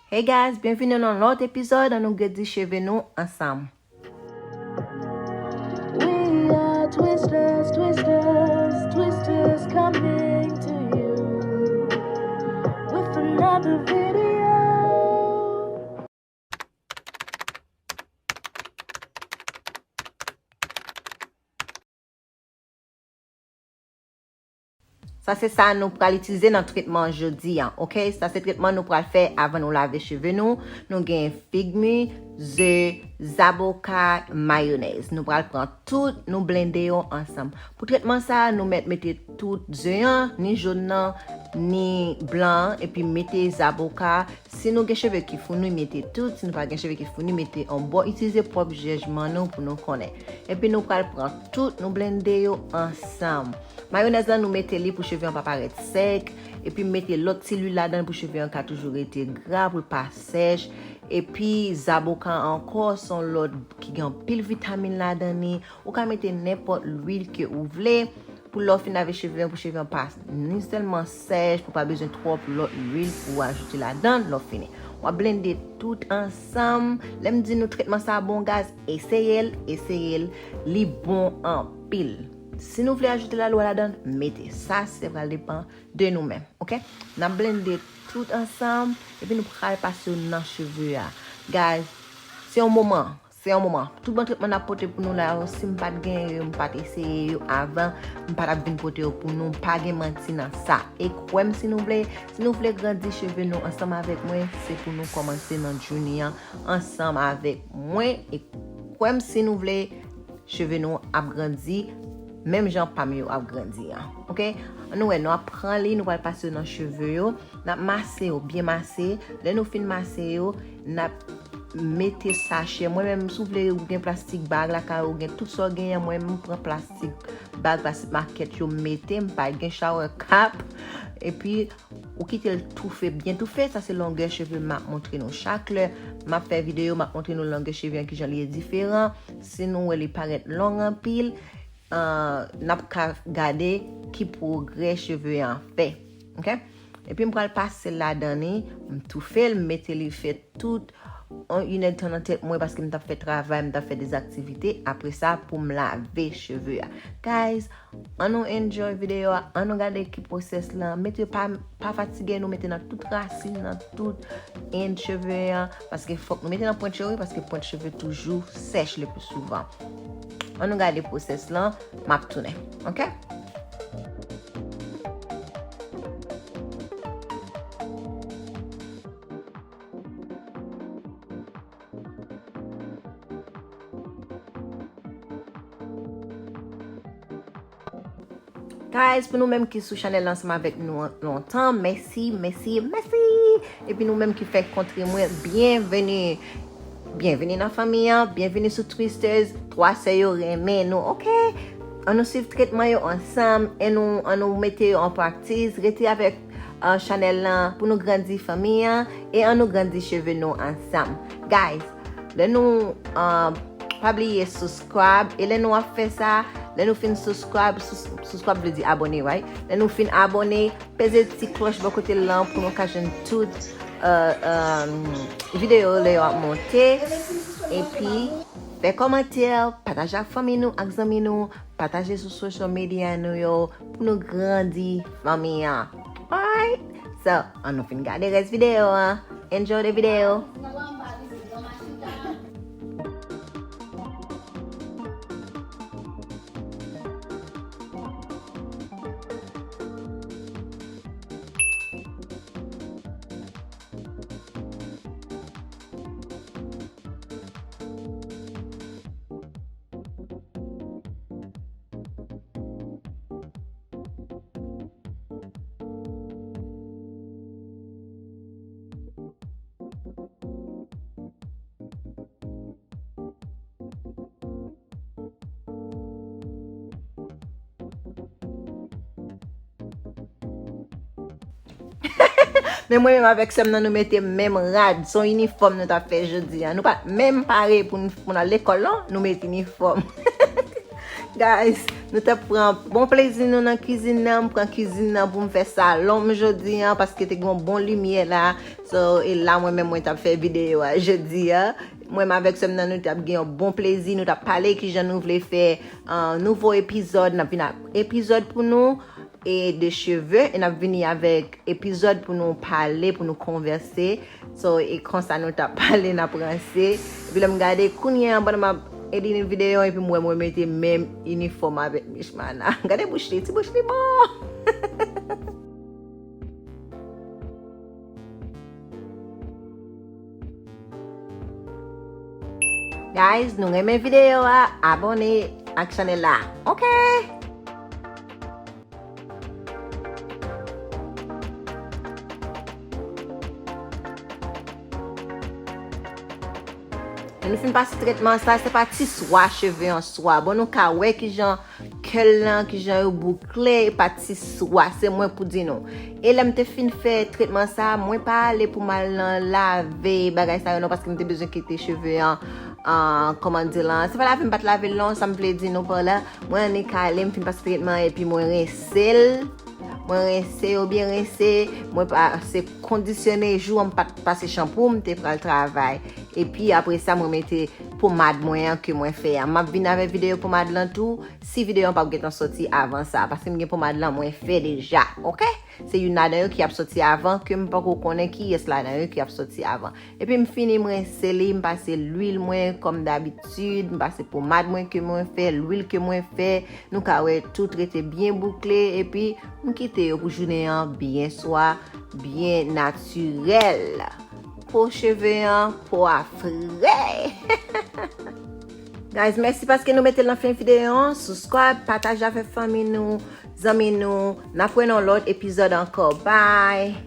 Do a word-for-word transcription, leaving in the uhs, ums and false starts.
Hey guys, byenvini nan lòt epizòd Ann nou grandi cheve nou ansanm. We are Twisters, Twisters, Twisters coming to you with another video. Sa se sa nou pral itilize nan tretman jodi a, oke? Sa se tretman nou pral fè avan nou lave cheve nou. Nou gen figmi, ze, zaboka, mayonèz. Nou pral pran tout, nou blende yo ansanm. Pou tretman sa, nou mèt mete tout ze an, ni jòn nan, ni blan an, epi mete zaboka. Si nou gen cheve ki founi, mete tout. Si nou pa gen cheve ki founi, mete yon bò. Itilize pwòp jijman nou pou nou konnen. Epi nou pral pran tout, nou blende yo ansanm. Mayonèz la, nou mete li pou cheve an pa parèt sèk. Epi mete lòt ti lwil ladan pou cheve an ka toujou rete gra, pou l pa sèch. Epi zaboka ankò, se yon lòt ki gen anpil vitamin ladan li. Ou ka mete nenpòt lwil ke ou vle. Pou lè w fin lave cheve an, pou cheve an pa ni sèlman sèch, pou pa bezwen twòp lòt lwil pou w ajoute ladan l lè w fini. W ap blende tout ansanm. Lè m di nou tretman sa bon, guys, eseye l, eseye l, li bon anpil. Si nou vle ajoute lalwa ladan l, mete. Sa se pral depann de nou menm, oke? N ap blende tout ansanm, epi nou pral pase yo nan cheve a. Guys, se yon moman, se yon moman. Tout bon tretman n ap pote pou nou la yo, si m pa t genyen yo, m pa t eseye yo avan, m pa t ap vin pote yo pou nou, m pa gen manti nan sa. E kwè m si nou vle, si nou vle grandi cheve nou ansanm avèk mwen, se pou nou kòmanse nan journey an ansanm avèk mwen. E kwè m si nou vle, cheve nou ap grandi menm jan pa m yo ap grandi an. Oke? Ann nou wè, nou ap pran li, nou pral pase yo nan cheve yo. N ap mase yo, byen mase. Lè nou fin mase yo, n ap mete sachè. Mwen menm, si w vle, ou gen plastik bag lakay ou, gen tout sa w genyen. Mwen menm, m pran plastik bag, plastik makèt yo, m mete. M pa gen shower cap. Epi, ou kite l toufe, byen toufe. Sa se longè cheve m ap montre nou. Chak lè m ap fè videyo, m ap montre nou longè cheve an, kijan li ye diferan. Si nou wè li parèt long anpil, ah, n ap ka gade ki pwogrè cheve an fè. Oke? Epi m pral pase l ladan li, m toufe l, m mete li fè tout yon inèdtan nan tèt mwen paske m t ap fè travay, m t ap fè dèzaktivite. Apre sa, pou m lave cheve a. Guys, ann nou enjoy videyo a, ann nou gade ki pwosès lan. Mete pa, pa fatige, nou mete nan tout rasin, nan tout end cheve an, paske fòk nou mete nan pwent cheve, paske pwent cheve toujou sèch le pli souvan. Ann nou gade pwosès lan, m ap tounen. Oke? Guys, pou nou menm ki sou chanèl la ansanm avèk nou an lontan, mèsi, mèsi, mèsi. Epi nou menm ki fèk kontre mwen, byenveni. Byenveni nan fanmi an, byenveni sou Twisters, twa sè yo renmen nou, oke? Ann nou swiv tretman yo ansanm, e nou, ann nou mete yo an praktis, rete avèk, ah, chanèl lan pou nou grandi fanmi an, e ann nou grandi cheve nou ansanm. Guys, lè nou, ah, pa bliye subscribe, e lè nou ap fè sa, lè nou fin subscribe, sus-, subscribe vle di abòne, right? Lè nou fin abòne, peze ti klòch bò kote l lan pou nou ka jwenn tout, euh, euh, videyo lè yo ap monte. Epi, fè kòmantè, pataje ak fanmi nou, ak zanmi nou, pataje sou social media nou yo, pou nou grandi fanmi an. Alright? So, ann nou fin gade rès videyo an. Enjoy the video. Men mwen menm avèk sè m nan, nou mete menm rad. Se yon inifòm nou t ap fè jodi a. Nou pa t menm pare pou n, pou n al lekòl, non. Nou met inifòm. Guys, nou t ap pran bon plezi nou nan kizin nan. M pran kizin nan pou m fè salon m jodi an, paske te gen yon bon limyè la. So, e la mwen menm mwen t ap fè videyo a jodi a. Mwen menm avèk sè m nan, nou t ap gen yon bon plezi, nou t ap pale kijan nou vle fè, uh, nouvo epizòd, n ap vin ak epizòd pou nou e de cheve, e n ap vini avèk epizòd pou nou pale, pou nou konvèse. So, e konsa nou t ap pale, n ap ranse. Epi lè m gade kounye a, pandan m ap edit videyo, epi m wè mwen mete menm inifòm avèk Mishmana. Gade bouch li, ti bouch li bon. Guys, nou renmen videyo a, abòne ak chanèl la. Ok? Lè nou fin pase tretman sa, se pa ti swa cheve an swa. Bon, nou ka wè kijan kè l lan, kijan yo boukle, e pa ti swa, se mwen pou di nou. E lè m te fin fè tretman sa, mwen pa ale pou m al nan lave bagay sa yo non, paske m te bezwen kite cheve an, an, kòman di lan. Se pa lave m pa t lave l non, sa m vle di nou pa la. Mwen annik ale, m fin pase tretman, epi mwen rense l. Mwen rense yo byen rense, mwen pase kondisyone jou an, m pa t pase chanpou, m te pral travay. Epi apre sa, mwen mete pomad mwen an ke mwen fè a. M ap vin avèk videyo pomad lan tou, si videyo an p ap gentan soti avan sa, paske m gen pomad lan mwen fè deja, ok? Se youn ladan yo ki ap soti avan, ke m poko konnen kiyès ladan yo ki ap soti avan. Epi m fini, m rense li, m pase lwil mwen kòm dabitid, m pase pomad mwen ke mwen fè, lwil ke mwen fè. Nou ka wè tout rete byen boukle, epi m kite yo pou jounen an byen swa, byen natirèl. Po cheve an, po a fre. Guys, mèsi paske nou mete l nan fen videyo an. Subscribe, pataje avèk fanmi nou, zanmi nou. N ap wè nan lòt epizòd ankò. Bye!